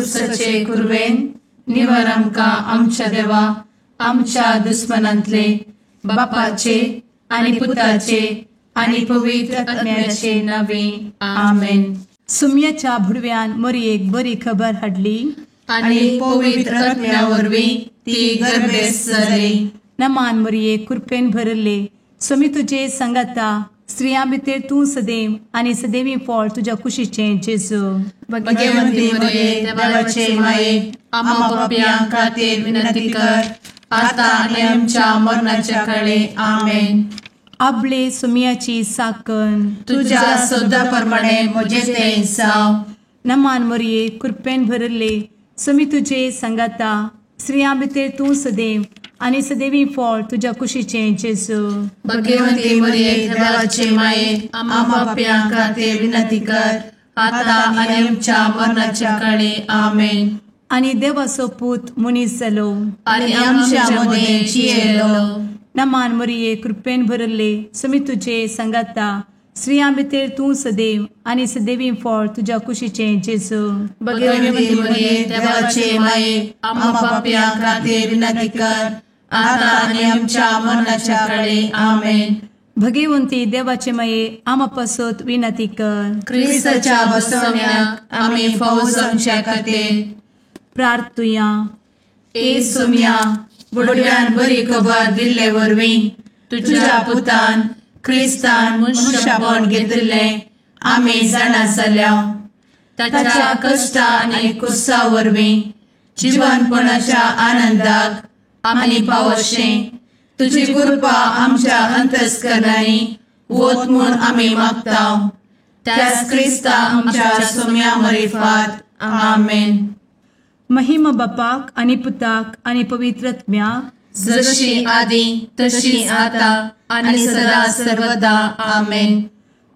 कुर्साचे कुरवेन निवार आमकां आमच्या देवा आमच्या दुस्मनांतले बापाचे आनी पुताचे आनी पवित्र आत्म्याचे नावे आमेन. सुम्याच्या भुडव्यान मोरयेक बरी खबर हाडली आनी पवित्र आत्म्या वरवीं ती गर्भेस्त जाली. नमान मोरये, कृपेन भरले, स्वामी तुजे संगाता, स्त्रियां भितर तूं सदैव आनी सदैवी फळ तुज्या कुशीचें जेजू. भगवंती मोरये, देवाचे माये, आम्हा पाप्यां खातीर विनंती कर आता आनी आमच्या मरणाच्या काळे. आमेन. आपले सुम्याची साकन तुझ्या शब्दा प्रमाणे म्हजें तें जावं. नमान मोरये, कृपेन भरले, स्वामी तुजे संगाता, स्त्रियां भितर तूं सदैव आनी सदैवी फळ तुज्या कुशीचें जेजू. भगवंती मोरये, देवाचे माये, आम्हा पाप्यां खातीर विनंती कर आता आनी आमच्या मरणाच्या काळे. आमेन. आनी देवाचो पूत मनीस जालो आनी आमच्या मदें जियेलो. नमान मोरये, कृपेन भरले, स्वामी तुजे संगाता, स्त्रियां भितर तूं सदैव आनी सदैवी फळ तुज्या कुशीचें जेजू. भगवंती मोरये, देवाचे माये, आम्हा पाप्यां खातीर विनंती कर आता आनी आमच्या मरणाच्या काळे. आमेन. भगवंती देवाचे माये, आम्हा पासत विनंती कर. क्रिस्ताच्या बसवण्याक आमी फावो जावच्या खातीर प्रार्थुया. ए सोम्या, बुडव्यान बरी खबर दिल्ले वरवीं तुझ्या पुतान क्रिस्तान मनुष्यपण घेतिल्लें आमी जाणा जाल्या. ताच्या कश्टा आनी कुर्सा वरवीं जिवनपणाच्या आनंदाक आमी पावशें तुजी कृपा आमच्या अंतस्करणांनी वत म्हूण आमी मागता. त्याच क्रिस्ता आमच्या सोम्या मरिफात. आमेन. महिमा बापाक आनी पुताक आनी पवित्र आत्म्याक, जशी आदी तशी आता आनी सदा सर्वदा. आमेन.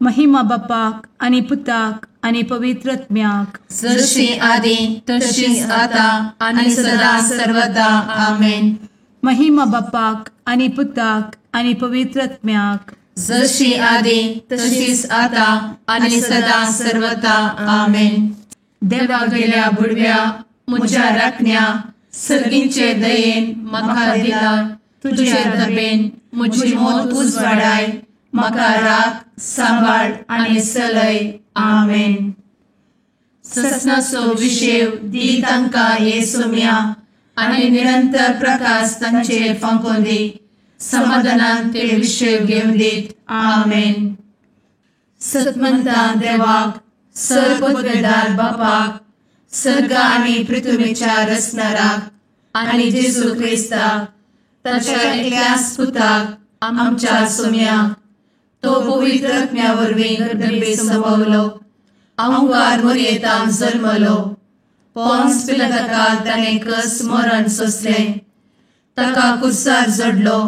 महिमा बापाक आनी पुताक आनी पवित्र आत्म्याक, जशी आदी तशी आता आनी सदा सर्वदा. आमेन. महिमा बापाक आनी पुताक आनी पवित्र आत्म्याक, जशी आदी तशीच आता आनी सदा सर्वदा. आमेन. देवा गेल्या बुडव्या म्हज्या राखण्या सर्गींचे दयेन म्हाका दिला तुजे दबेन म्हजी मोत उजवाडाय म्हाका राख सांबाळ आनी चलय. आमेन. ससनाचो विशेव दी तांकां हे सोम्या आनी निरंतर प्रकाश तांचेर फांकोवन दी. समाधानान ते विशेव घेवन दीत. आमेन. सतमंता देवाक, सर्वपदवेदार बापाक, सर्ग आनी पृथ्वीच्या रचणाराक आनी जेजू क्रिस्ताक ताच्या एकल्याच पुताक आमच्या सोम्याक, तो पवित्र आत्म्या वरवीं गर्भे संभवलो, अंगार मोरयेतान जल्मलो, पोन्स पिलाताकाल ताणें कस मरण सोंसलें, ताका कुर्सार जडलो,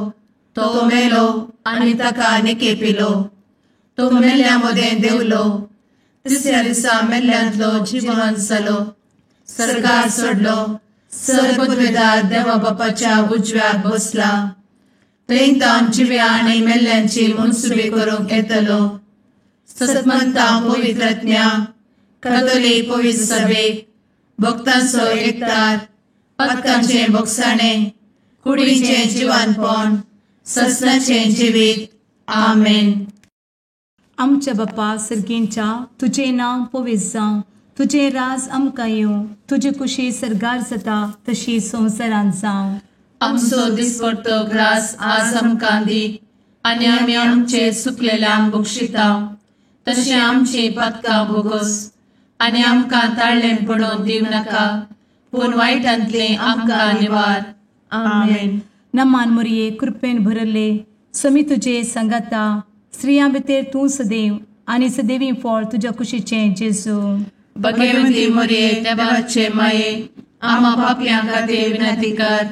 तो मेलो आनी ताका निकेपिलो, तो मेल्ल्या मदें देंवलो, तिसऱ्या दिसा मेल्ल्यांतलो जिवन जालो, सर्गार चडलो, सर्वपदवेदार देवा बापाच्या उजव्याक बसला, थंय तावन जिव्या आनी मेल्ल्यांची मनसुबी करूंक येतलो. सतमंता पवित्र आत्म्या, कातोलीक पवित्र सभेक, भक्तांचो एकतार, पातकांचें भोगसाणें, कुडीचें जिवानपण, ससनाचें जिवीत. आमेन. आमच्या बापा सर्गींच्या, तुजें नांव पवित्र जावं, तुजें राज आमकां येवं, तुजी कुशी सर्गार जाता तशी संवसारांत जावं. आमचो दिसपडतो ग्रास आज आमकां दी आनी आमी आमचे चुकलेल्यांक बक्षिता तशें आमची पातकां भोगोस आनी आमकां ताळ्ळें पडोवन दिवं नाका, पूण वायटांतलें आमकां निवार. आमेन. नमान मोरये, कृपेन भरले, स्वामी तुजे संगाता, स्त्रियां भितर तूं सदैव आनी सदैवी फळ तुज्या कुशीचें जेजू. भगवंती मोरये, देवाचे माये, आम्हा पापयां खातीर विनंती कर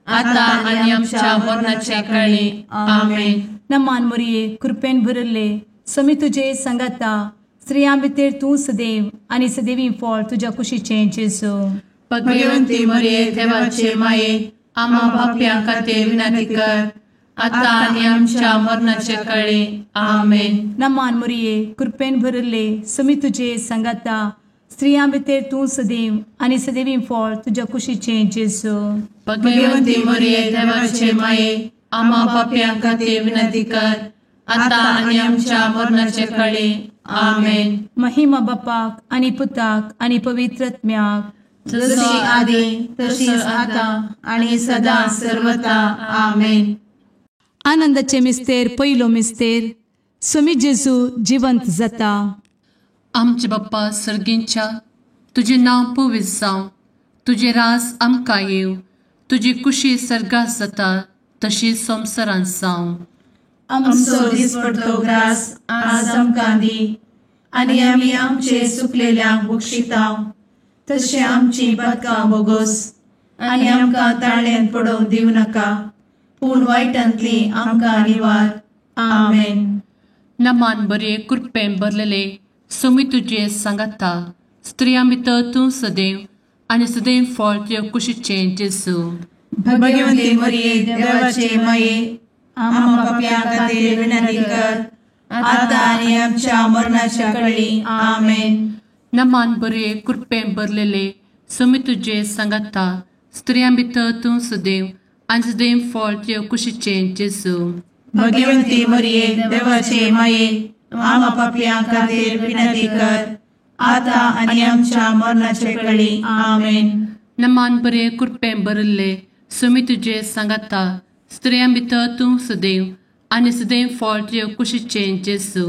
आता आनी आमच्या मरणाच्या काळी. आमेन. नमान मोरये, कृपेन भरले, स्वामी तुजे संगाता, स्त्रियां भितर तूं सदैव आनी सदैवी फळ तुज्या कुशीचें जेजू. भगवंती मोरये, देवाचे माये, आम्हा पापयां खातीर विनंती कर आता आनी आमच्या मरणाच्या काळी. आमेन. नमान मोरये, कृपेन भरले, स्वामी तुजे संगाता, स्त्रियां भितर तूं सदैव आनी सदैवी फळ तुज्या कुशीचें जेजू। भगवती मरिये देवाचे माये, आम्हा पापयां खातीर विनंती कर, आतां आनी आमच्या मरणाचे कळी। आमेन। महिमा बापाक आनी पुताक आनी पवित्र आत्म्याक, जशी आदी तशीच आतां आनी सदां सर्वता। आमेन। आनंदाचे मिस्तेर पयलो मिस्तेर, स्वामी जेजू जिवंत जाता। आमचे बाप्पा सर्गींच्या, तुजें नांव पवित्र जावं, तुजें राज आमकां येवं, तुजी कुशी सर्गात जाता तशी संवसारांत जावं। आमचो दिसपडतो ग्रास आज आमकां दी, आनी आमी आमचे सुकलेल्यांक बक्षिता तशें आमची पातकां बोगोस, आनी आमकां ताळ्यांत पडोवंक दिवं नाका, पूण वायटांतली आमकां निवार। आमेन। नमान बरे कृपेन भरलेले स्वामी तुजे सांगाता, स्त्रियां भितर तूं सदैव आनी सदैव फळ तुजे कुशीचें जेजू। भगवती मरिये देवाचे माये, आम्हा पापयां खातीर विनंती कर, आतां आनी आमच्या मरणाच्या कळी। आमेन। नमान बरे कृपेन भरलेले स्वामी तुजे सांगाता, स्त्रियां भितर तूं सदैव आनी सदैव फळ तुजे कुशीचें जेजू। भगवती मरिये देवाचे माये, आम्हा पापयां खातीर विनंती कर, आतां आनी आमच्या मरणाचे कळी। आमेन। नमान बरे कृपेन भरलेले स्वामी तुजे सांगाता, स्त्रियां भितर तूं सदैव आनी सदैव फळ तुजे कुशीचें जेजू।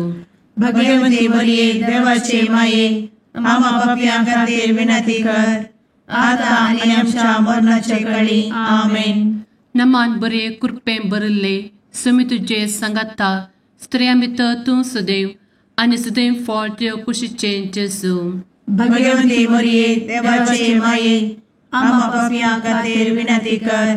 भगवती मरिये देवाचे माये, आम्हा पापयां खातीर विनंती कर, आतां आनी आमच्या मरणाचे कळी। आमेन। नमान बरे कृपेन भरलेले स्वामी तुजे सांगाता, स्त्रियां भितर तूं सदैव आनी सदैव फळ तुजे कुशीचें जेजू। भगवती मरिये देवाचे माये, आम्हा पापयां खातीर विनंती कर,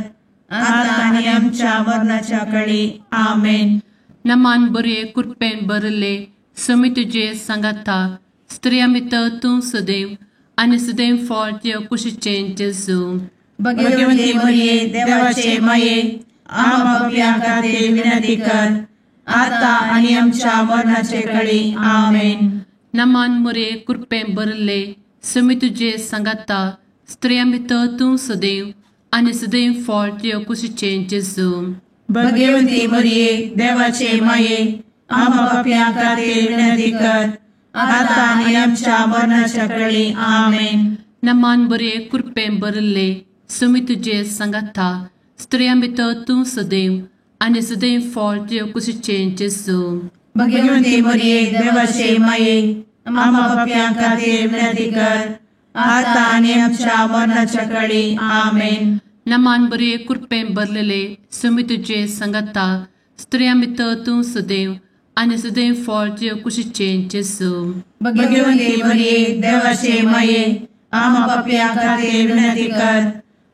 आतां आनी आमच्या मरणाच्या कळी। आमेन। नमान बरे कृपेन भरलेले स्वामी तुजे सांगाता, स्त्रियां भितर तूं सदैव आनी सदैव फळ तुजे कुशीचें जेजू। भगवती मरिये देवाचे माये, आम्हा पापयां खातीर विनंती कर, आतां आनी आमच्या मरणाचे कळी। आमेन। नमान मरिये कृपेन भरलेले स्वामी तुजे सांगाता, स्त्रियां भितर तूं सदैव आनी सदैव फळ तुजे कुशीचें जेजू। भगवती मरिये देवाचे माये, आम्हा पापयां खातीर विनंती कर, आतां आनी आमच्या मरणाच्या कळी। आमेन। नमान बरे कृपेन भरलेले स्वामी तुजे सांगाता, स्त्रियां भितर तूं सदैव आनी सदैव फळ तुजे कुशीचें जेजू। भगवती मरिये देवाचे माये, आम्हा पापयां खातीर विनंती कर, आतां आनी आमच्या मरणाच्या कळी। आमेन। नमान बरे कृपेन भरलेले स्वामी तुजे सांगाता, स्त्रियां भितर तूं सदैव आनी सदैव फळ तुजे कुशीचें जेजू। भगवती मरिये देवाचे माये, आम्हा पापयां खातीर विनंती कर,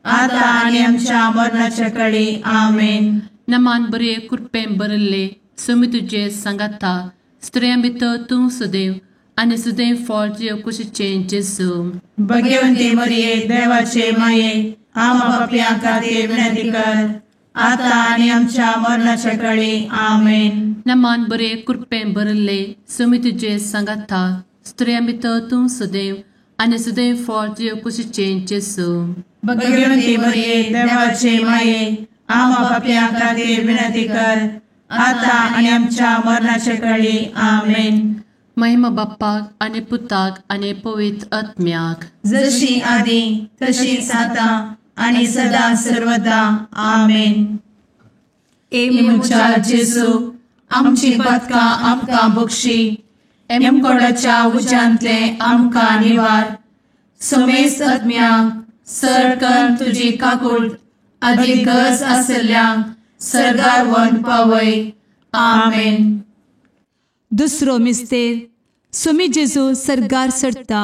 आतां आनी आमच्या मरणाच्या कळी। आमेन। नमान बरे कृपेन भरलेले स्वामी तुजे सांगाता, स्त्रियां भितर तूं सदैव आनी सदैव फळ तुजे कुशीचें जेजू। भगवती मरिये देवाचे माये, आम्हा पापयां खातीर विनंती कर, आतां आनी आमच्या मरणाच्या कळी। आमेन। नमान बरे कृपेन भरलेले स्वामी तुजे सांगाता, स्त्रियां भितर तूं सदैव आनी सदैव फळ तुजे कुशीचें जेजू। भगवती मरिये देवाचे माये, आम्हा पापयां खातीर विनंती कर, आतां आनी आमच्या मरणाचे कळी। आमेन। महिमा बाप्पाक आनी पुताक आनी पवित्र आत्म्याक, जशी आदी तशीच आतां आनी सदां सर्वदा। आमेन। ए म्हज्या जेजू, आमची पातकां आमकां बक्षी, एमकोडाच्या उज्यांतले आमकां निवार, समेस्त आत्म्यांक सरकन तुजी काकूट आदी गरज आसल्ल्यांक सर्गार व्हरून पावय। आमेन। दुसरो मिस्तेर, स्वामी जेजू सर्गार चडटा।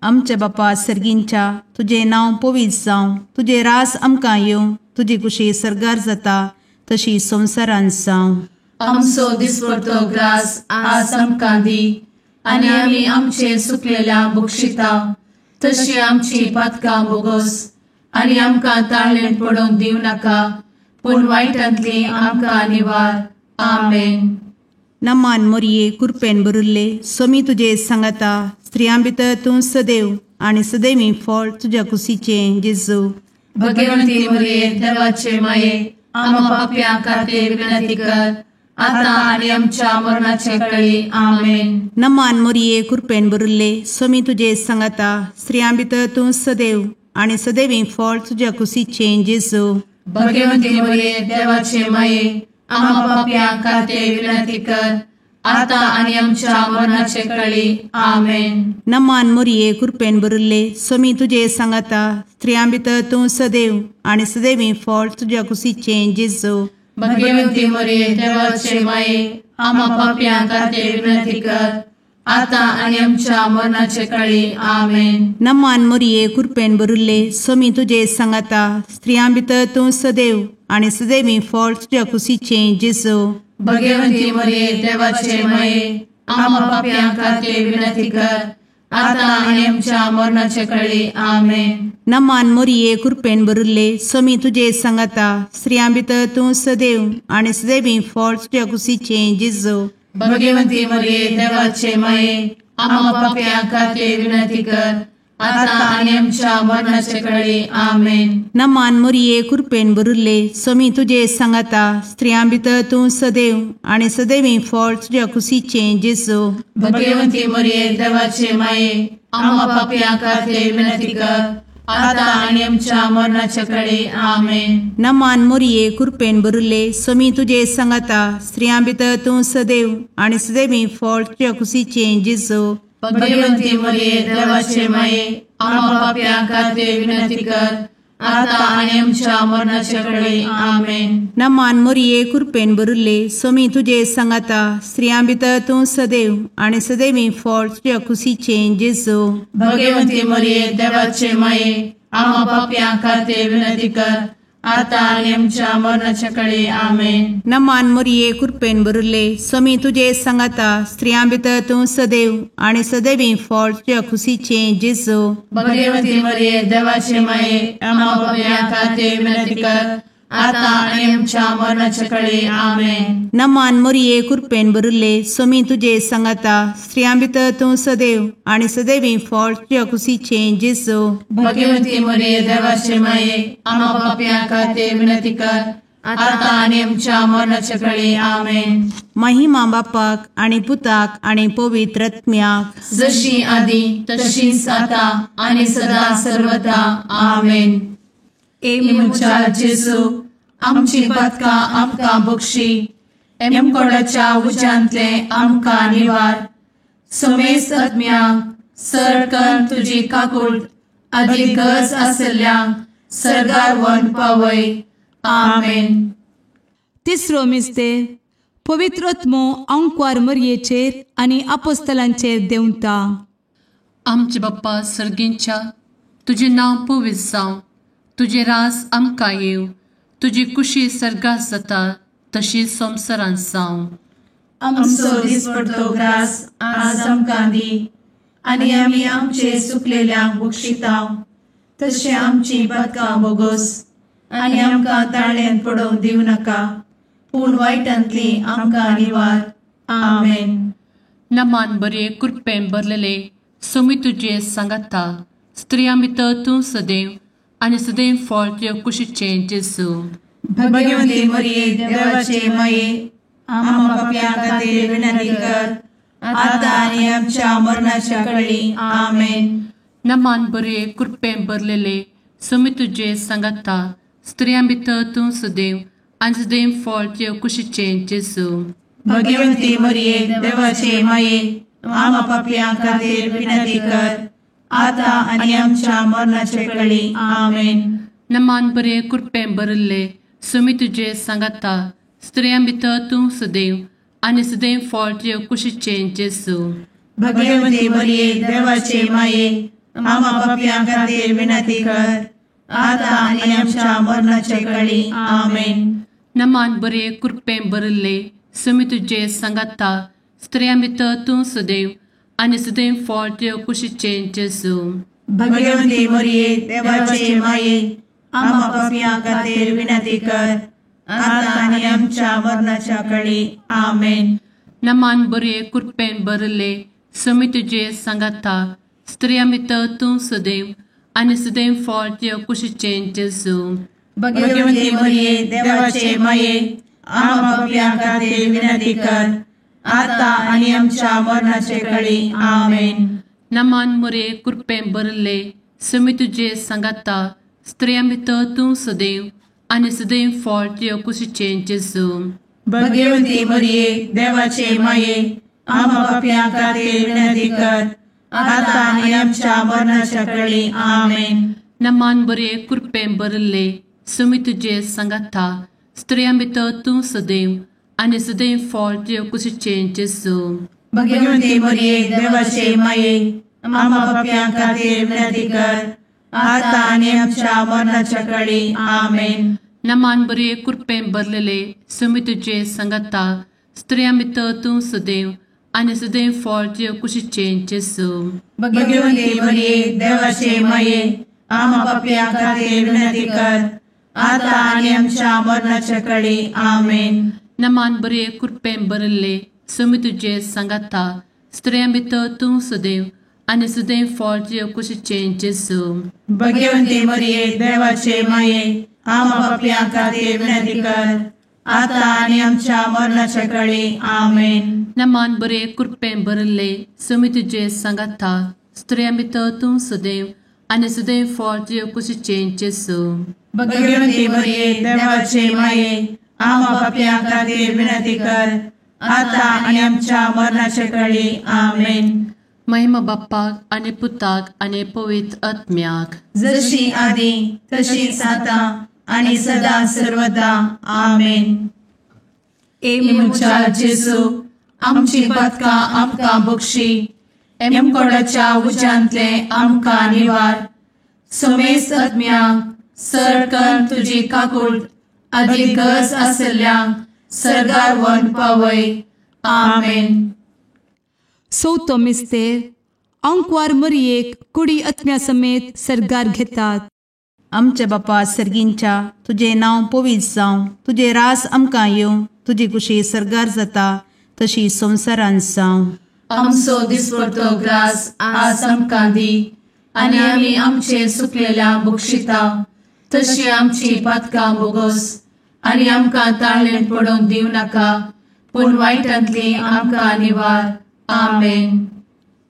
आमच्या बापा सर्गींच्या, तुजें नांव पवित्र जावं, तुजें राज आमकां येवं, तुजी कुशी सर्गार जाता तशी संवसारांत जावं। आमचो दिसपडतो ग्रास आज आमकां दी, आनी आमी आमचे सुकलेल्यांक बक्षिता तशी आमची पातकां बोगोस, आनी आमकां ताळ्ळेंत पडोवंक दिवं नाका, पूण वायटांतली आमकां निवार। आमेन। नमान मोरये कुरपेन भरिल्ले सोमी तुजे सांगाता स्त्रियां भितर तूं सदैव आनी सदैवी फळ तुज्या कुशीचें जेजू. भगवंती मोरये देवाचे माये आम्हा पाप्यां खातीर विनंती कर आता आनी आमच्या मरणाचे कळी. आमेन. नमान मोरये कुरपेन भरिल्ले सोमी तुजे सांगाता स्त्रियां भितर तूं सदैव आनी सदैवी फळ तुज्या कुशीचें जेजू. भगवंती मोरये देवाचे माये आम्हा पाप्यां खातीर विनंती कर आता आनी आमच्या मरणाचे कळी. आमेन. नमान मोरये कुरपेन भरिल्ले सोमी तुजे सांगाता स्त्रियां भितर तूं सदैव आनी सदैवी फळ तुज्या कुशीचें जेजू. भगवंती मोरये देवाचे माये आम्हा पाप्यां खातीर विनंती कर आता आनी आमच्या मरणाचे कळी. आमेन. नमान मोरये कुरपेन भरिल्ले सोमी तुजे सांगाता स्त्रियां भितर तूं सदैव आनी सदैवी फळ तुज्या कुशीचें जेजू. भगवंती मोरये देवाचे माये आम्हा पाप्यां खातीर विनंती कर आता आनी आमच्या मरणाचे कळी. आमेन. नमान मोरये कुरपेन भरिल्ले सोमी तुजे सांगाता स्त्रियां भितर तूं सदैव आनी सदैवी फळ तुज्या कुशीचें जेजू. भगवंती मोरये देवाचे माये आम्हा पाप्यां खातीर विनंती कर आता आनी आमच्या मरणाचे कळी. आमेन. नमान मोरये कुरपेन भरिल्ले सोमी तुजे सांगाता स्त्रियां भितर तूं सदैव आनी सदैवी फळ तुज्या कुशीचें जेजू. भगवंती मोरये देवाचे माये आम्हा पाप्यां खातीर विनंती कर आता आनी आमच्या मरणाचे कळी. आमेन. नमान मोरये कुरपेन भरिल्ले सोमी तुजे सांगाता स्त्रियां भितर तूं सदैव आनी सदैवी फळ तुज्या कुशीचें जेजू. भगवंती मोरये देवाचे माये आम्हा पाप्यां खातीर विनंती कर आता आनी आमच्या मरणाचे कळी. आमेन. नमान मोरये कुरपेन भरिल्ले सोमी तुजे सांगाता स्त्रियां भितर तूं सदैव आनी सदैवी फळ तुज्या कुशीचें जेजू. भगवंती मोरये देवाचे माये आम्हा पाप्यां खातीर विनंती कर आता आनी आमच्या मरणाचे कळी. आमेन. नमान मोरये कुरपेन भरिल्ले सोमी तुजे सांगाता स्त्रियां भितर तूं सदैव आनी सदैवी फळ तुज्या कुशीचें जेजू. भगवंती मोरये देवाचे माये आम्हा पाप्यां खातीर विनंती कर आता आनी आमच्या मरणाचे कळी. आमेन. नमान मोरये कुरपेन भरिल्ले सोमी तुजे सांगाता स्त्रियां भितर तूं सदैव आनी सदैवी फळ तुज्या कुशीचें जेजू. भगवंती मोरये देवाचे माये आम्हा पाप्यां खातीर विनंती कर आता आनी आमच्या मरणाचे कळी. आमेन. महिमा बापाक आनी पुताक आनी पवित्र आत्म्याक, जशी आदी तशीच आता आनी सदा सर्वदा. आमेन. ए म्हज्या जेजू आमची पातकां आमकां बक्षी, एमकोडाच्या उज्यांतले आमकां निवार, समेस्त आत्म्यांक सरकन तुजी काकूट आदी गरज आसल्ल्यांक सर्गार व्हरून पावय. आमेन. तिसरो मिस्तेर पवित्र आत्मो आंकवार मरयेचेर आनी आपोस्तलांचेर देंवता. आमचे बाप्पा सर्गींच्या तुजें नांव पवित्र जावं, तुजें रास आमकां येवं, तुजी कुशी सर्गात जाता तशी संवसारांत जावं. आमचो दिसपडतो ग्रास आज आमकां दी आनी आमी आमचे चुकलेल्यांक बक्षितांव तशें आमची पातकां बोगोस आनी आमकां ताळ्यांत पडोवंक दिवं नाका, पूण वायटांतली आमकां निवार. आमेन. नमान बरे कुरपेन भरलेले सोमी तुजे सांगाता स्त्रियां भितर तूं सदैव आनी सदैव फळ तुज्या कुशीचें जेजू. भगवंती मोरये देवाचे माये आम्हा पाप्यां खातीर विनंती कर आता आनी आमच्या मरणाच्या कळी. आमेन. नमान बरे कुरपेन भरलेले सोमी तुजे सांगाता स्त्रियां भितर तूं सदैव आनी सदैव फळ तुज्या कुशीचें जेजू. भगवंती मोरये देवाचे माये आम्हा पाप्यां खातीर विनंती कर आता आनी आमच्या मरणाचे कळी. आमेन. नमान बरे कुरपेन भरिल्ले सोमी तुजे सांगाता स्त्रियां भितर तूं सदैव आनी सदैव फळ तुज्या कुशीचें जेजू. भगवंती मोरये देवाचे माये आम्हा पाप्यां खातीर विनंती कर आता आनी आमच्या मरणाचे कळी. आमेन. नमान बरे कुरपेन भरिल्ले सोमी तुजे सांगाता स्त्रियां भितर तूं सदैव आनी सदैव फळ तुज्या कुशीचें जेजू. भगवंती मोरये देवाचे माये आम्हा पापयां खातीर विनंती कर, आता आनी आमच्या मरणाच्या कळी. आमेन. नमान बरे कृपेन भरले स्वामी तुजे सांगाता स्त्रियां भितर तूं सदैव आनी सदैव फळ तुज्या कुशीचें जेजू. भगवती मरिये देवाचे माये आम्हा पाप्यां खातीर विनंती कर आता आनी आमच्या मरणाचे कळी. आमेन. नमान मरिये कृपेन भरले स्वामी तुजे सांगाता स्त्रियां भितर तूं सदैव आनी सदैव फळ तुज्या कुशीचें जेजू. भगवती मरिये देवाचे माये आम्हा पाप्यां खातीर विनंती कर आता आनी आमच्या मरणाच्या कळी. आमेन. नमान बरे कृपेन भरले स्वामी तुजे सांगाता स्त्रियां भितर तूं सदैव आनी सदैव फळ तुज्या कुशीचें जेजू. भगवती मरिये देवाचे माये आम्हा पाप्यां खातीर विनंती कर आता आनी आमच्या मरणाच्या कळी. आमेन. नमान बरे कृपेन भरलेले स्वामी तुजे सांगाता स्त्रियां भितर तूं सदैव आनी सदैव फळ तुज्या कुशीचें जेजू. भगवती मरिये देवाचे माये आम्हा पाप्यां खातीर विनंती कर आता आनी आमच्या मरणाच्या कळी. आमेन. नमान बरे कृपेन भरले स्वामी तुजे सांगाता स्त्रियां भितर तूं सदैव आनी सदैव फळ तुज्या कुशीचें जेजू. भगवती मरिये देवाचे माये आम्हा पाप्यां खातीर विनंती कर आता आनी आमच्या मरणाच्या कळी. आमेन. नमान बरे कृपेन भरले स्वामी तुजे सांगाता स्त्रियां भितर तूं सदैव आनी सदैव फळ तुज्या कुशीचें जेजू. भगवती मरिये देवाचे माये आम्हा पाप्यां खातीर विनंती कर आता आनी आमच्या मरणाच्या कळी. आमेन. महिमा बाप्पाक आनी पुताक आनी पवित्र आत्म्याक, जशी आदी तशीच आता आनी सदा सर्वदा. आमेन. ए म्हज्या जेजू आमची पातकां आमकां बक्षी, एमकोडाच्या उज्यांतले आमकां निवार, समेस्त आत्म्यांक सरकन तुजी काकूट आदी गरज आशिल्ल्यांक सर्गार व्हरून पावय. आमेन. चवथो मिस्तेर आंकवार मरियेक कुडी आत्म्या समेत सर्गार घेतात. आमच्या बापा सर्गींच्या तुजें नांव पवित्र जावं, तुजें राज आमकां येवं, तुजी कुशी सर्गार जाता तशी संवसारांत जावं. आमचो दिसपडतो ग्रास आज आमकां दी आनी आमी आमचे सुकलेल्या बक्षिता तशी आमची पातकां बोगस आनी आमकां ताळेन पडोवंक दिवं नाका, पूण वायटांतली आमकां निवार. आमेन.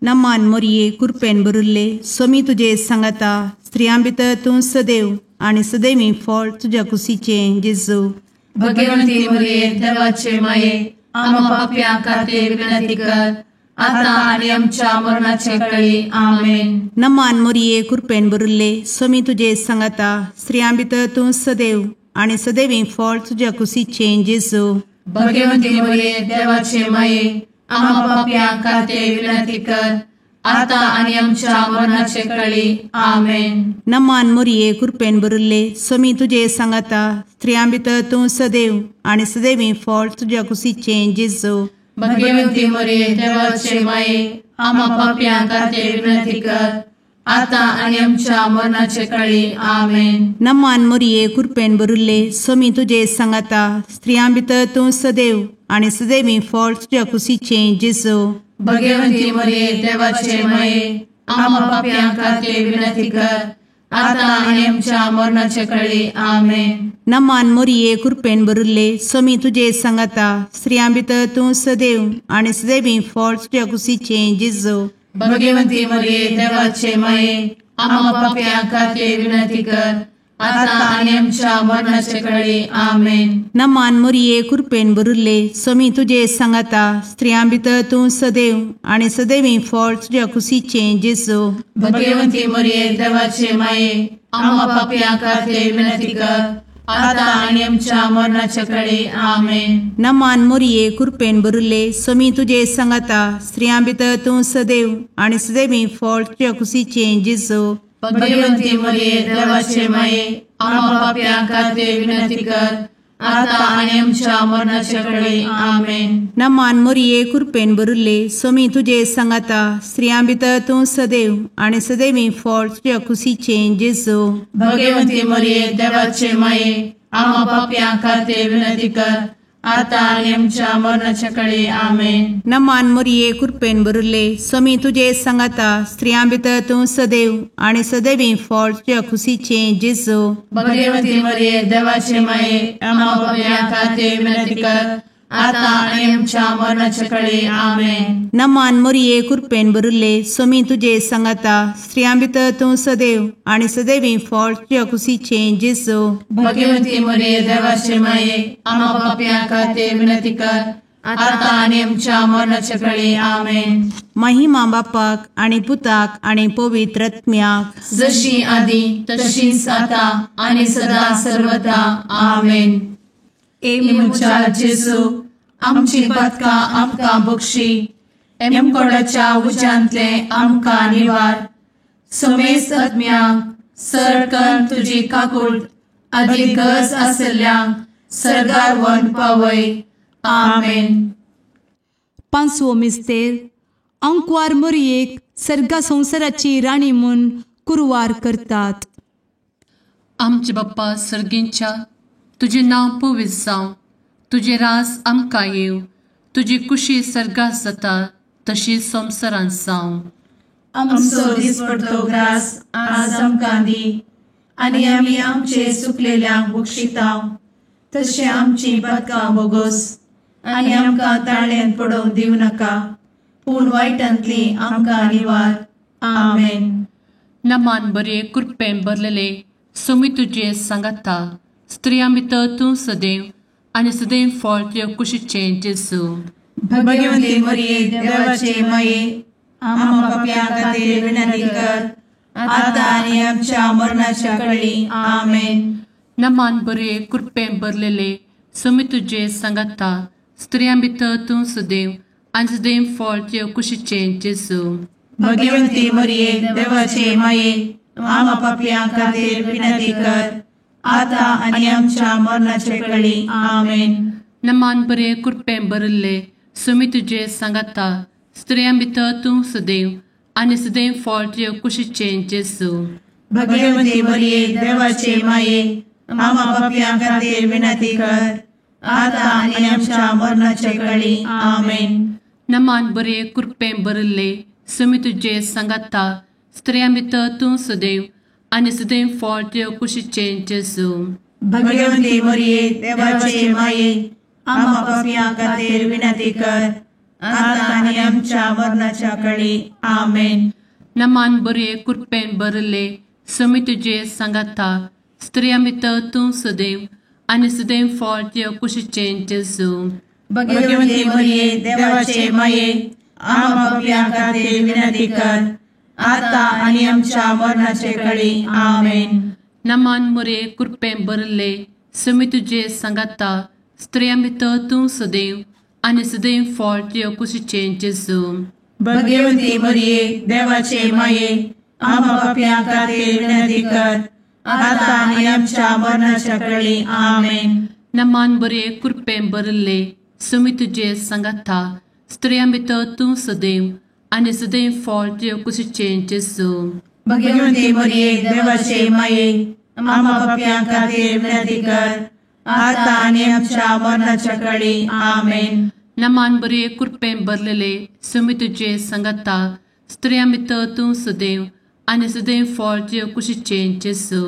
नमान मोरये कृपेन भरिल्ले स्वामी तुजे सांगाता, स्त्रियां भितर तूं सदैव आनी सदैवी फळ तुज्या कुशीचें जेजू. भगवंती मोरये देवाचे माये आम्हा पाप्यां खातीर विनंती कर आता आनी आमच्या मरणाचे कळी. आमेन. नमान मोरये कृपेन भरिल्ले स्वामी तुजे सांगाता, स्त्रियां भितर तूं सदैव आनी सदैवी फळ तुज्या कुशीचें जेजू. भगवंती मोरये देवाचे माये आम्हा पाप्यां खातीर विनंती कर आता आनी आमच्या मरणाचे कळी. आमेन. नमान मोरये कृपेन भरिल्ले स्वामी तुजे सांगाता, स्त्रियां भितर तूं सदैव आनी सदैवी फळ तुज्या कुशीचें जेजू. भगवंती मोरये देवाचे माये आम्हा पाप्यां खातीर विनंती कर आता आनी आमच्या मरणाचे कळी. आमेन. नमान मोरये कृपेन भरिल्ले स्वामी तुजे सांगाता, स्त्रियां भितर तूं सदैव आनी सदैवी फळ तुज्या कुशीचें जेजू. भगवंती मोरये देवाचे माये आम्हा पाप्यां खातीर विनंती कर आता आनी आमच्या मरणाचे कळी. आमेन. नमान मोरये कृपेन भरिल्ले स्वामी तुजे सांगाता, स्त्रियां भितर तूं सदैव आनी सदैवी फळ तुज्या कुशीचें जेजू. भगवंती मोरये देवाचे माये आम्हा पाप्यां खातीर विनंती कर आता आनी आमच्या मरणाचे कळी. आमेन. नमान मोरये कृपेन भरिल्ले स्वामी तुजे सांगाता, स्त्रियां भितर तूं सदैव आनी सदैवी फळ तुज्या कुशीचें जेजू. भगवंती मोरये देवाचे माये आम्हा पाप्यां खातीर विनंती कर आता आनी आमच्या मरणाचे कळी. आमेन. नमान मोरये कृपेन भरिल्ले स्वामी तुजे सांगाता, स्त्रियां भितर तूं सदैव आनी सदैवी फळ तुज्या कुशीचें जेजू. भगवंती मोरये देवाचे माये आम्हा पाप्यां खातीर विनंती कर आता आनी आमच्या मरणाचे कळी. आमेन. नमान मोरये कृपेन भरिल्ले स्वामी तुजे सांगाता, स्त्रियां भितर तूं सदैव आनी सदैवी फळ तुज्या कुशीचें जेजू. भगवंती मोरये देवाचे माये आम्हा पाप्यां खातीर विनंती कर आतां आनी आमच्या मरणाच्या कळे. आमेन. नमान मोरये कृपेन भरिल्ले, स्वामी तुजे सांगाता, स्त्रियां भितर तूं सदैव आनी सदैवी फळ तुज्या खुशीचें जेजू. भगवती मरिये देवाचे माये, आम्हा पाप्यां खातीर विनंती कर, आतां आनी आमच्या मरणाच्या कळे. आमेन. नमान मोरये कृपेन भरिल्ले, स्वामी तुजे सांगाता, स्त्रियां भितर तूं सदैव आनी सदैवी फळ तुज्या खुशीचें जेजू. भगवती मरिये देवाचे माये, आम्हा पाप्यां खातीर विनंती कर, आतां आनी आमच्या मरणाच्या कळे. आमेन. महिमा बापाक आनी पुताक आनी पवित्र आत्म्याक, जशी आदी तशीच आतां आनी सदा सर्वदा. आमेन. ए म्हज्या जेजू, आमची पातकां आमकां बक्षी, एमकोडाच्या उज्यांतले आमकां निवार, समेस्त आत्म्यांक सरकन तुजी काकूट आदी गरज आशिल्ल्यांक सर्गार व्हरून पावय. आमेन. पांचवो मिस्तेर आंकवार मोरयेक सर्गा संवसाराची राणी म्हूण कुरवार करतात. आमचे बाप्पा सर्गींच्या, तुजें नांव पवित्र जावं, तुजें रास आमकां येवं, तुजी कुशी सर्गात जाता तशी संवसारांत जावं. आमचो दिसपडतो ग्रास आज आमकां दी, आनी आमी आमचे चुकलेल्यांक बक्षितांव, तशें आमची पातकां बोगोस, आनी आमकां ताळ्यांत पडोवंक दिवं नाका, पूण वायटांतली आमकां निवार. आमेन. नमान बरे कृपेन भरलेले, स्वामी तुजें सांगाता, स्त्रियां भितर तूं सदैव आनी सदैव फळ तुज्या कुशीचें जेजू. भगवती मरिये देवाचे माये, आम्हा पाप्यां खातीर विनंती कर, आतां आनी आमच्या मरणाच्या कळी. आमेन. नमान बरे कृपेन भरलेले, स्वामी तुजें सांगाता, स्त्रियां भितर तूं सदैव आनी सदैव फळ तुज्या कुशीचें जेजू. भगवती मरिये देवाचे माये, आम्हा पाप्यां खातीर विनंती कर, आतां आनी आमच्या मरणाच्या कळी. आमेन. नमान बरे कृपेन भरिल्ले, स्वामी तुजें सांगाता, स्त्रियां भितर तूं सदैव आनी सदैव फळ तुज्या कुशीचें जेजू. भगवती मरिये देवाचे माये, आम्हा पाप्यां खातीर विनंती कर, आतां आनी आमच्या मरणाच्या कळी. आमेन. नमान बरे कृपेन भरिल्ले, स्वामी तुजें सांगाता, स्त्रियां भितर तूं सदैव आनी सदैव फळ तुज्या कुशीचें जेजू. भगवती मरिये देवाचे माये, आम्हा पाप्यां खातीर विनंती कर, आतां आनी आमच्या मरणाच्या कळी. आमेन. नमान बरे कृपेन भरिल्ले, स्वामी तुजें सांगाता, स्त्रियां भितर तूं सदैव आनी सदैव फळ तुज्या कुशीचें जेजू. भगवती मरिये देवाचे माये, आम्हा पाप्यां खातीर विनंती कर, आतां आनी आमच्या मरणाचे कळी. आमेन. नमान मोरे कृपेन भरिल्ले, स्वामी तुजें सांगाता, स्त्रियां भितर तूं सदैव आनी सदैव फळ तुज्या कुशीचें जेजू. भगवती मरिये देवाचे माये, आम्हा पाप्यां खातीर विनंती कर, आतां आनी आमच्या मरणाच्या कळी. आमेन. नमान बरे कृपेन भरिल्ले, स्वामी तुजें सांगाता, स्त्रियां भितर तूं सदैव आनी सदैव फळ तुज्या कुशीचें जेजू. भगवती मरिये देवाचे माये, आम्हा पाप्यां खातीर विनंती कर, आतां आनी आमच्या मरणाच्या कळी. आमेन. नमान बरे कृपेन भरलेले, स्वामी तुजें सांगाता, स्त्रियां भितर तूं सदैव आनी सदैव फळ तुज्या कुशीचें जेजू.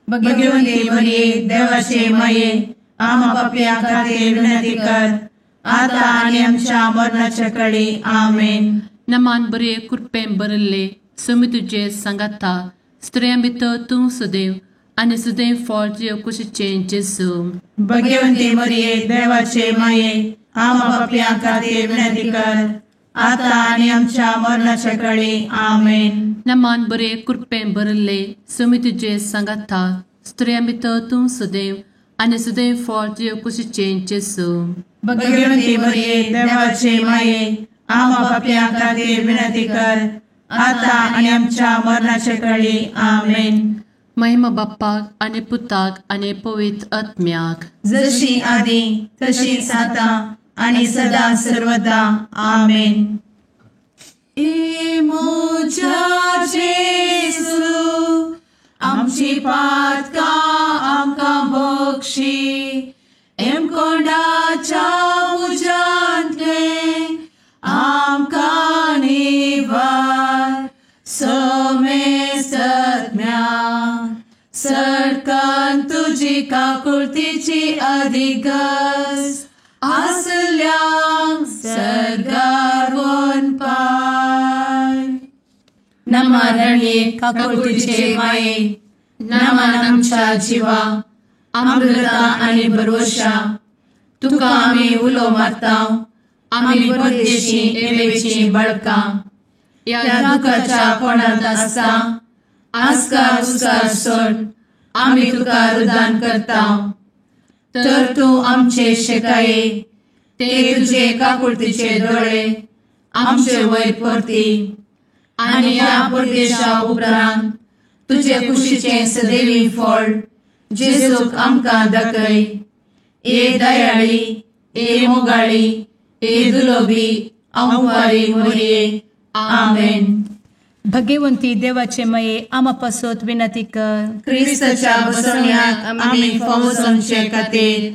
भगवती मरिये देवाचे माये, आम्हा पाप्यां खातीर विनंती कर, आतां आनी आमच्या मरणाच्या कळी. आमेन. नमान बरे कृपेन भरिल्ले, स्वामी तुजें सांगाता, स्त्रियां भितर तूं सदैव आनी सदैव फळ तुज्या कुशीचें जेजू. भगवती मरिये देवाचे माये, आम्हा पाप्यां खातीर विनंती कर, आतां आनी आमच्या मरणाच्या कळी. आमेन. नमान बरे कृपेन भरिल्ले, स्वामी तुजें सांगाता, स्त्रियां भितर तूं सदैव आनी सदैव फळ तुज्या कुशीचें जेजू. भगवती मरिये देवाचे माये, आम्हा पाप्यां खातीर विनंती कर, आतां आनी आमच्या मरणाच्या कळी. आमेन. महिमा बाप्पाक आनी पुताक आनी पवित्र आत्म्याक, जशी आदी तशीच आतां आनी सदा सर्वदा. आमेन. ए म्हज्या जेजू, आमची पातकां आमकां बक्षी, एमकोंडाच्या तुजी काकुळतीची अधिगज आसल्यांक सर्गार वनपाय. नमा रणये काकुळतीचे माये, नमन आमच्या जिवा, अमृता आनी भरवशा, तुका आमी उलो मारता, आमी परदेशी एवेची बळकां, ह्या दुखाच्या कोणांत आसता आस्कार उस्कार सोड आमी तुका रुदान करता. तर तूं आमचे शेकाये ते तुजे काकुळतीचे दोळे आमचे वयर परती आनी ह्या परदेशा उपरांत तुजे कुशीचें सदैवी फळ जेजूक आमकां दाखय. ए दयाळी, ए मोगाळी, ए दुलोबी आंवारी मोरये. आमेन. भगवंती देवाचे मये आमा पासत विनंती कर. क्रिस्ताच्या बसवण्याक आमी फावो जावचे खातीर.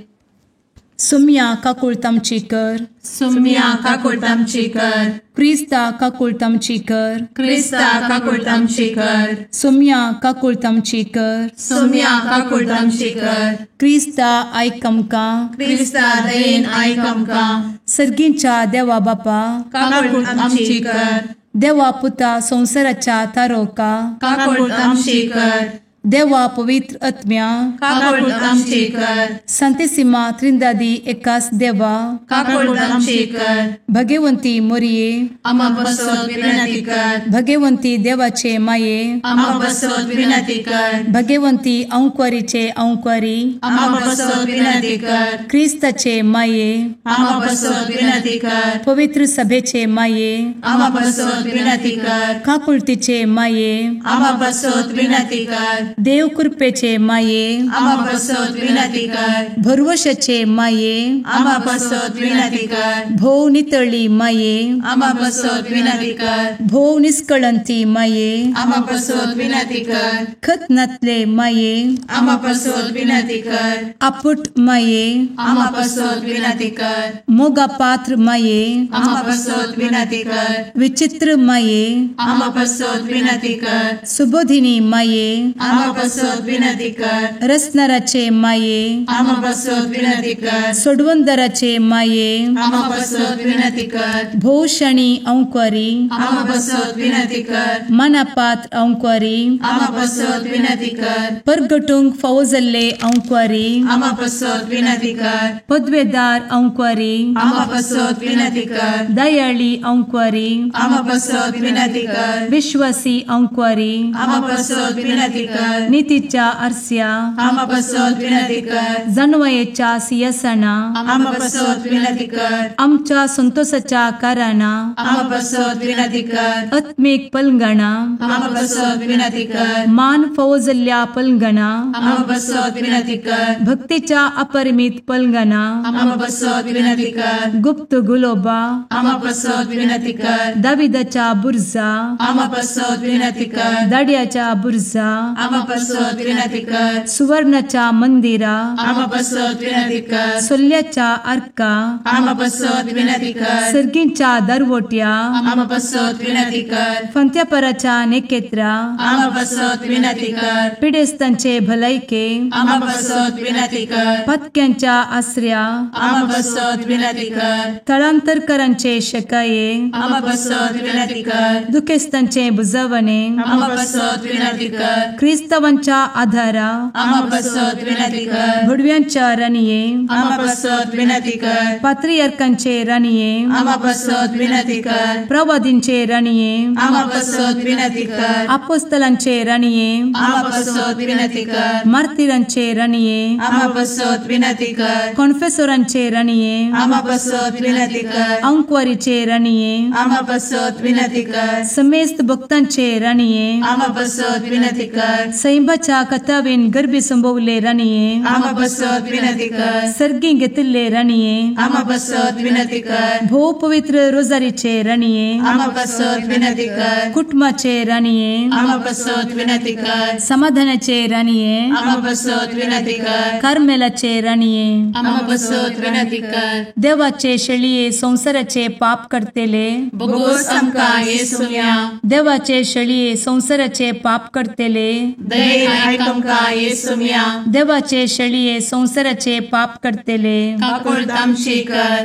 सुम्या काकुळतामची कर. सुम्या काकुळतामची कर. क्रिस्ता काकुळतामची कर. क्रिस्ता काकुळतामची कर. सुम्या काकुळतामची कर. सुम्या काकुळतामची कर. क्रिस्ता आयक आमकां. क्रिस्ता दयेन आयक आमकां. सर्गींच्या देवा बापा काकुळतामची कर. देवा पुता संवसाराच्या तारोका काकुळतामची कर. देवा पवित्र आत्म्या काकुळतामची कर. संतेसिमा त्रिंदादी एकास देवा काकुळतामची कर. भगवंती मोरये आमा पासत विनंती कर. भगवंती देवाचे माये आमा पासत विनंती कर. भगवंती अंकुरीचे अंकुरी आमा पासत विनंती कर. क्रिस्ताचे माये आमा पासत विनंती कर. पवित्र सभेचे माये आमा पासत विनंती कर. काकुळतीचे माये आमा पासत विनंती कर. देव कृपेचे माये आमा पासत विनंती कर. भरवशाचे माये आमा पासत विनंती कर. भोव नितळी माये आमा पासत विनंती कर. भोव निष्कळंती माये आमा पासत विनंती कर. खत नातले माये आमा पासत विनंती कर. आपुट माये आमा पासत विनंती कर. मोगा पात्र माये आमा पासत विनंती कर. विचित्र माये आमा पासत विनंती कर. सुबोधिनी माये आमा पासत विनंती कर. रसनाराचे माये आमा पासत विनंती कर. सोडवंदराचे माये आमा पासत विनंती कर. भोवशणी अंकुरी आमा पासत विनंती कर. मनापात्र अंकुरी आमा पासत विनंती कर. परगटूंक फावो जाल्ले अंकुरी आमा पासत विनंती कर. पदवेदार अंकुरी आमा पासत विनंती कर. दयाळी अंकुरी आमा पासत विनंती कर. विश्वासी अंकुरी आमा पासत विनंती कर. नितीच्या आरस्या आमा पासत विनंती कर. जानवयेच्या सिंहासना आमा पासत विनंती कर. आमच्या संतोषाच्या कारणा आमा पासत विनंती कर. आत्मीक पलंगणा आमा पासत विनंती कर. मान फावो जाल्ल्या पलंगणा आमा पासत विनंती कर. भक्तीच्या अपरिमित पलंगणा आमा पासत विनंती कर. गुप्त गुलोबा आमा पासत विनंती कर. दाविदाच्या बुर्जा आमा पासत विनंती कर. दाड्याच्या बुर्जा आमा पासत विनंती कर. सुवर्णाच्या मंदिरा आमा पासत विनंती कर. सोल्याच्या आर्का आमा पासत विनंती कर. सर्गींच्या दरवट्या आमा पासत विनंती कर. फंत्यापराच्या नेकेत्रा आमा पासत विनंती कर. पिडेस्तांचे भलायके आमा पासत विनंती कर. पत्क्यांच्या आसऱ्या आमा पासत विनंती कर. थळांतरकरांचे शकाये आमा पासत विनंती कर. दुखेस्तांचे बुजवणे आमा पासत विनंती कर. क्रिस्तावांच्या आधारा आमा पासत विनंती कर. भडव्यांच्या राणये आमा पासत विनंती कर. पात्रियार्कांचे राणये आमा पासत विनंती कर. प्रवादींचे राणये आमा पासत विनंती कर. आपोस्तलांचे राणये आमा पासत विनंती कर. मार्तिरांचे राणये आमा पासत विनंती कर. कॉन्फेसोरांचे राणये आमा पासत विनंती कर. अंकुवारीचे राणये आमा पासत विनंती कर. समेस्त भक्तांचे राणये आमा पासत विनंती कर. सैंबाच्या कथावेन गर्भी संभवले राणये आमा पासत विनंती कर. सर्गी घेतिल्ले राणये आमा पासत विनंती कर. भोव पवित्र रोजारीचे राणये आमा पासत विनंती कर. कुटुंबाचे राणये आमा पासत विनंती कर. समाधानाचे राणये आमा पासत विनंती कर. कार्मेलाचे राणये आमा पासत विनंती कर. देवाचे शेळये संवसाराचे पाप करतेले बोगोस आमकां येसुया. देवाचे शेळये संवसाराचे पाप करतेले दयेन आयक आमकां येसुम्या. देवाचे शेळये संवसाराचे पाप करतले काकुळट आमची कर.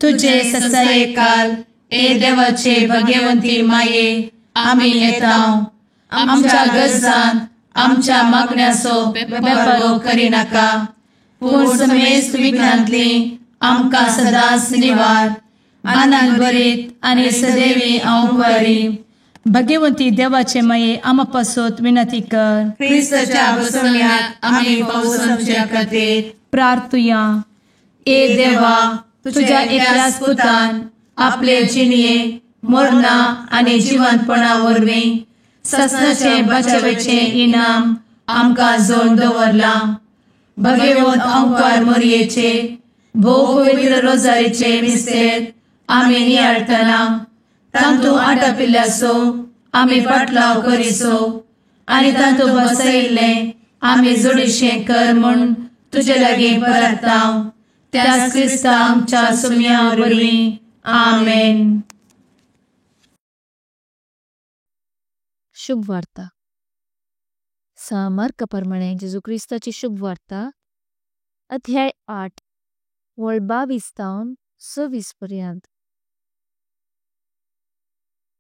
तुजे तुजे ससायेकाल ए देवाचे भगवंती माये आमी येता. आमच्या गरजांत आमच्या मागण्याचो बेपरवो करिनाका, पूण समेस्त विघ्नांतली आमकां सदांच निवार. आनंद भरीत आनी सदैवी हांव. भगवंती देवाचे माये आमा पासत विनंती कर. क्रिस्ताच्या बसवण्यात आमी पावसाच्या खातीर प्रार्थुया. ए देवा, तुझ्या एकल्याच पुतान आपले जिणये मरणा आनी जिवंतपणा वरवीं ससनाचे बचावेचें इनाम आमकां जोड दवरलां. भगवंत अंकार मोरयेचे भोव पवित्र रोजारीचे मिस्तेर आमी नियाळटना तांतू आटापिल्ल्याचो आमी पाटलाव करिसो आनी तांतू बसयिल्लें आमी जोडीशें कर म्हूण तुजे लागीं परता. त्याच क्रिस्ता आमच्या सुम्या वरवीं. आमेन. शुभ वार्ता। सां मार्का परमाणे जेजू क्रिस्ताची शुभ वार्ता अध्याय 8 वळ 22 ताऊन 26 पर्यंत।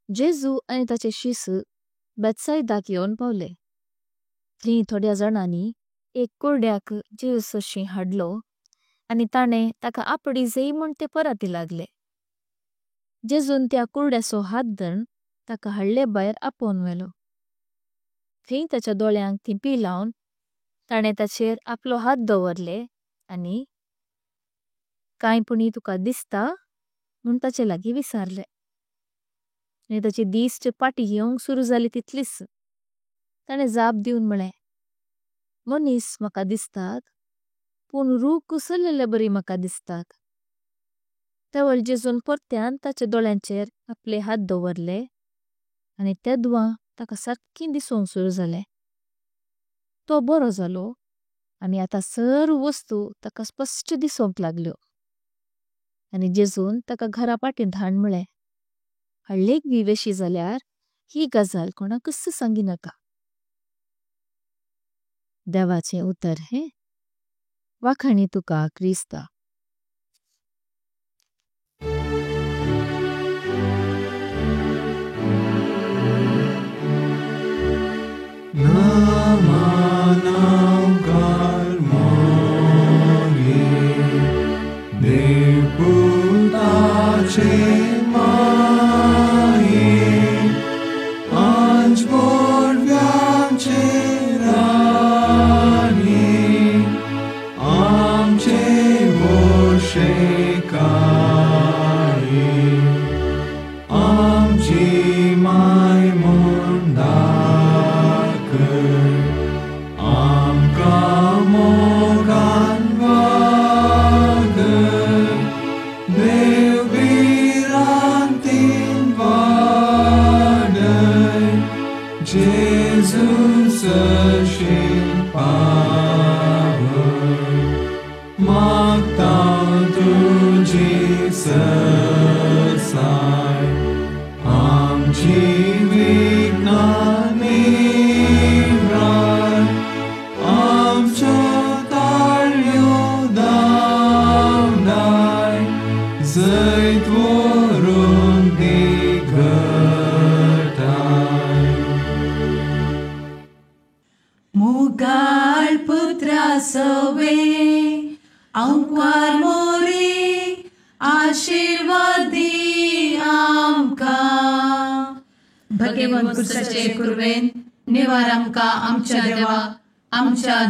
जेजू आणि ताचे शिष्य बेथसाइदाक येऊन पावले। थी थोड्या जणांनी एक कुर्ड्याक जेजू सरशी हाडलो आणि ताणे ताका आपडी जेई म्होन ते पराती लागले। जेजून त्या कुर्ड्यासो हात धरण ताका हाडले बाहेर आपोन वेलो। थी ताच्या डोल्यांक थिंपी लाऊन ताणे ताचेर आपलो हात दवरले आणि काय पुणी तुका दिसता म्होन ताचे लागी विसारले। आणि ताची दिस्ट पाटी येवंक सुरू झाली तितलीस। ताणे जाप दिवन म्हळे, मोनीस मका दिसतात पण रूख कुसलेले बरी मका दिसतात। तेवळ जेजून परत्यान ताचे डोल्यांचेर आपले हात दवरले आणि तेद्वा ताका सारकी दिसोंक सुरू झाले। तो बरो झालो आणि आता सर्व वस्तु ताका स्पष्ट दिसोंक लागल्यो। आणि जेजून ताका घरा पाटी धाड म्हळे, हडलेक बी वेशी झाल्यार ही गजाल कोणाकच सांगी नका। देवाचे उतर हे वाखाणी तुका क्रिस्ता।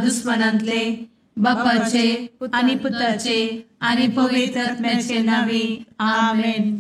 दुश्मनांतले बापाचे आणि पुताचे आणि पवित्र आत्म्याचे नावे. आमेन.